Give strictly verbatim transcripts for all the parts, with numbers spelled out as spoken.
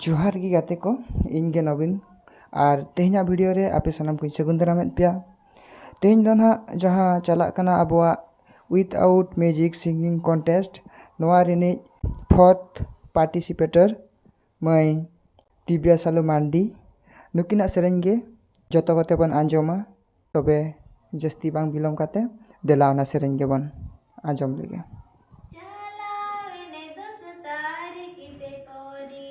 ᱡᱚᱦᱟᱨ ᱜᱮ ᱜᱟᱛᱮ ᱠᱚ, ᱤᱧ ᱜᱮ ᱱᱚᱵᱤᱱ᱾ ᱟᱨ ᱛᱮᱦᱮᱧᱟᱜ ᱵᱷᱤᱰᱤᱭᱳ ᱨᱮ ᱟᱯᱮ ᱥᱟᱱᱟᱢ ᱠᱚᱧ ᱥᱟᱹᱜᱩᱱ ᱫᱟᱨᱟᱢᱮᱫ ᱯᱮᱭᱟ᱾ ᱛᱮᱦᱮᱧ ᱫᱚ ᱱᱟᱦᱟᱜ ᱡᱟᱦᱟᱸ ᱪᱟᱞᱟᱜ ᱠᱟᱱᱟ ᱟᱵᱚᱣᱟᱜ Without Music Singing Contest, ᱱᱚᱣᱟ ᱨᱤᱱᱤᱡ fourth participator ᱢᱟᱹᱭ ᱫᱤᱵᱽᱭᱟ ᱥᱟᱞᱩ ᱢᱟᱱᱰᱤ, ᱱᱩᱠᱤᱱᱟᱜ ᱥᱮᱨᱮᱧ ᱜᱮ ᱡᱚᱛᱚ ᱠᱚᱛᱮ ᱵᱚᱱ ᱟᱸᱡᱚᱢᱟ᱾ ᱛᱚᱵᱮ ᱡᱟᱹᱥᱛᱤ ᱵᱟᱝ ᱵᱤᱞᱚᱢ ᱠᱟᱛᱮ ᱫᱮᱞᱟ ᱚᱱᱟ ᱥᱮᱨᱮᱧ ᱜᱮᱵᱚᱱ ᱟᱸᱡᱚᱢ ᱞᱮᱜᱮ᱾ ᱪᱟᱞᱟᱣᱮᱱᱮ ᱫᱚᱥ ᱛᱟᱹᱨᱤᱠᱷ ᱯᱮᱯᱚᱨᱤ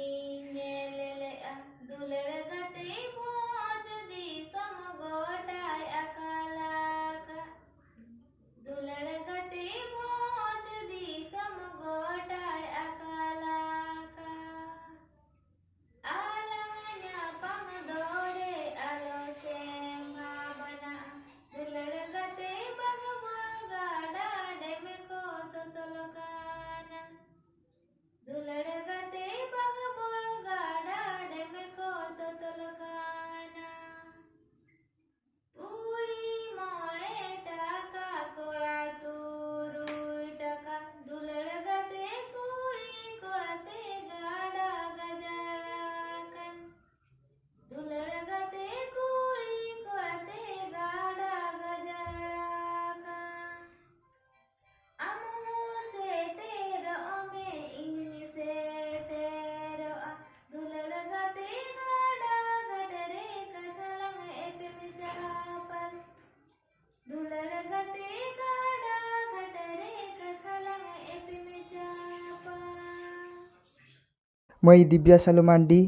ᱧᱮᱞ ᱞᱮᱜᱼᱟ, ᱫᱩᱞᱟᱹᱲ ᱜᱟᱛᱮ ᱵᱷᱚᱸᱡᱽ ᱫᱤᱥᱚᱢ ᱜᱚᱴᱟᱭ ᱟᱠᱟᱞᱟᱠᱟ᱾ ᱫᱩᱞᱟᱹᱲ ᱜᱟᱛᱮ ᱵᱷᱚᱸᱡᱽ ᱫᱤᱥᱚᱢ ᱜᱚᱴᱟᱭ ᱟᱠᱟᱞᱟᱠᱟ᱾ ᱟᱞᱟᱝ ᱧᱟᱯᱟᱢ ᱫᱚᱨᱮ ᱟᱞᱚ ᱥᱮᱢᱟ ᱵᱟᱱᱟ᱾ ᱫᱩᱞᱟᱹᱲ ᱜᱟᱛᱮ ᱵᱟᱜᱽᱵᱚᱲ ᱜᱟᱰᱟ ᱰᱮᱢ ᱠᱚ ᱛᱚᱛᱚᱞ ᱠᱟᱱᱟ᱾ ᱫᱩᱞᱟᱹᱲ ᱜᱟᱛᱮ ᱵᱟᱜᱽᱵᱚᱲ ᱜᱟᱰᱟ ᱰᱮᱢ ᱠᱚ ᱛᱚᱛᱚᱞ ᱠᱟᱱᱟ᱾ ᱠᱩᱲᱤ ᱢᱚᱬᱮ ᱴᱟᱠᱟ, ᱠᱚᱲᱟ ᱛᱩᱨᱩᱭ ᱴᱟᱠᱟ᱾ ᱫᱩᱞᱟᱹᱲ ᱜᱟᱛᱮ ᱠᱩᱲᱤ ᱠᱚᱲᱟ ᱛᱮ ᱜᱟᱰᱟ ᱜᱟᱡᱟᱲ ᱟᱠᱟᱱ᱾ ᱫᱩᱞᱟᱹᱲ ᱜᱟᱛᱮ ᱠᱩᱲᱤ ᱠᱚᱲᱟ ᱛᱮ ᱜᱟᱰᱟ ᱜᱟᱡᱟᱲ ᱟᱠᱟᱱ᱾ ᱟᱢ ᱦᱚᱸ ᱥᱮᱴᱮᱨᱚᱜ ᱢᱮ, ᱤᱧ ᱥᱮᱴᱮᱨᱚᱜᱼᱟ᱾ ᱫᱩᱞᱟᱹᱲ ᱜᱟᱛᱮ ᱜᱟᱰᱟ ᱜᱷᱟᱴ ᱨᱮ ᱠᱟᱛᱷᱟ ᱞᱟᱝ ᱮᱯᱮᱢ ᱪᱟᱯᱟᱞ᱾ ᱫᱩᱞᱟᱹᱲ ᱜᱟᱛᱮ ᱜᱟᱰᱟ ᱜᱷᱟᱴ ᱨᱮ ᱠᱟᱛᱷᱟ ᱞᱟᱝ ᱮᱯᱮᱢ ᱪᱟᱯᱟᱞ᱾ ᱢᱟᱹᱭ ᱫᱤᱵᱽᱭᱟ ᱥᱟᱞᱩ ᱢᱟᱱᱰᱤ,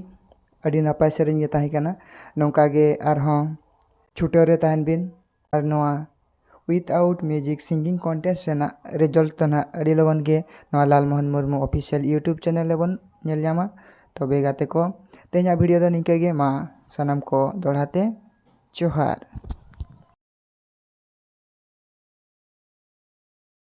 ᱟᱹᱰᱤ ᱱᱟᱯᱟᱭ ᱥᱮᱨᱮᱧ ᱜᱮ ᱛᱟᱦᱮᱸ ᱠᱟᱱᱟ᱾ ᱱᱚᱝᱠᱟ ᱜᱮ ᱟᱨᱦᱚᱸ ᱪᱷᱩᱴᱟᱹᱣ ᱨᱮ ᱛᱟᱦᱮᱱ ᱵᱤᱱ᱾ ᱟᱨ ᱱᱚᱣᱟ Without Music Singing Contest ᱨᱮᱱᱟᱜ ᱨᱮᱡᱟᱞᱴ ᱫᱚ ᱱᱟᱦᱟᱜ ᱟᱹᱰᱤ ᱞᱚᱜᱚᱱ ᱜᱮ ᱱᱚᱣᱟ Lal Mohan Murmu official YouTube channel ᱨᱮᱵᱚᱱ ᱧᱮᱞ ᱧᱟᱢᱟ᱾ ᱛᱚᱵᱮ ᱜᱟᱛᱮ ᱠᱚ, ᱛᱮᱦᱮᱧᱟᱜ ᱵᱷᱤᱰᱤᱭᱳ ᱫᱚ ᱱᱤᱝᱠᱟᱹ ᱜᱮ᱾ ᱢᱟ ᱥᱟᱱᱟᱢ ᱠᱚ ᱫᱚᱦᱲᱟ ᱛᱮ ᱡᱚᱦᱟᱨ᱾